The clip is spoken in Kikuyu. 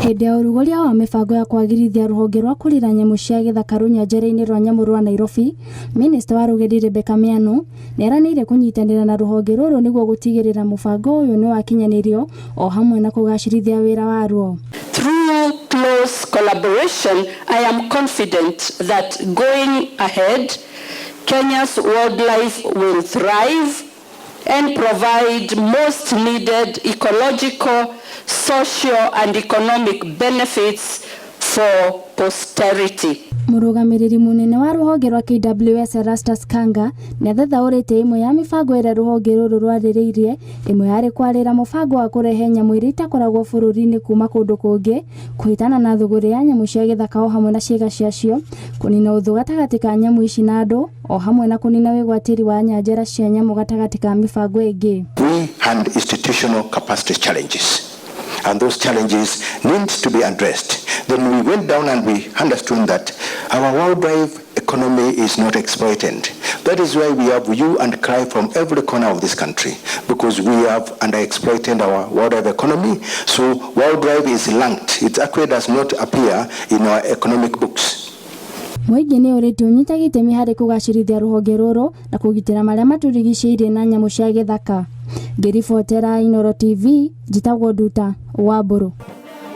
Hĩndĩ ya ũrugũria wa mĩbango ya kwagĩrithia rũhonge rwa kũrira nyamũ cia gĩthaka rũnyanjara-inĩ rwa nyamũ rwa Nairobi, Minista wa Rũgendi Rebecca Miano nĩeranĩire kũnyitanĩra na rũhonge rũrũ nĩguo gũtigĩrĩra mũbango ũyũ nĩwakinyanĩrio o hamwe na kũgacĩrithia wĩra waruo. Through close collaboration, I am confident that going ahead, Kenya's wildlife will thrive and provide most needed ecological, social and economic benefits for posterity. Mũrũgamĩrĩri mũnene wa rũhonge rwa KWS Erastus Kanga nĩathathaũrĩte ĩmwe ya mĩbango ĩrĩa rũhonge rũrũ rwarĩrĩirie, ĩmwe yarĩ kwarĩra mũbango wa kũrehe nyamũ iria itakoragwo bũrũri-inĩ kuma kũndũ kũngĩ, kũhĩtana na thũgũrĩ ya nyamũ cia gĩthaka o hamwe na ciĩga ciacio, kũnina ũthũ gatagatĩ ka nyamũ ici na andũ, o hamwe na kũnina wĩgwatĩri wa nyanjara cia nyamũ gatagatĩ ka mĩbango ĩngĩ. We had institutional capacity challenges, and those challenges need to be addressed. Then we went down and we understood that our wildlife economy is not exploited. That is why we have hue and cry from every corner of this country, because we have underexploited our wildlife economy. So wildlife is lanked. It actually does not appear in our economic books. Mũingĩ nĩ ũrĩtie ũnyite gĩtemi harĩ kũgacĩrithia rũhonge rũrũ na kũgitĩra marĩa matũrigicĩirie na nyamũ cia gĩthaka. Ngĩribotera Inooro TV, njĩtagwo Nduta wa Mbũrũ.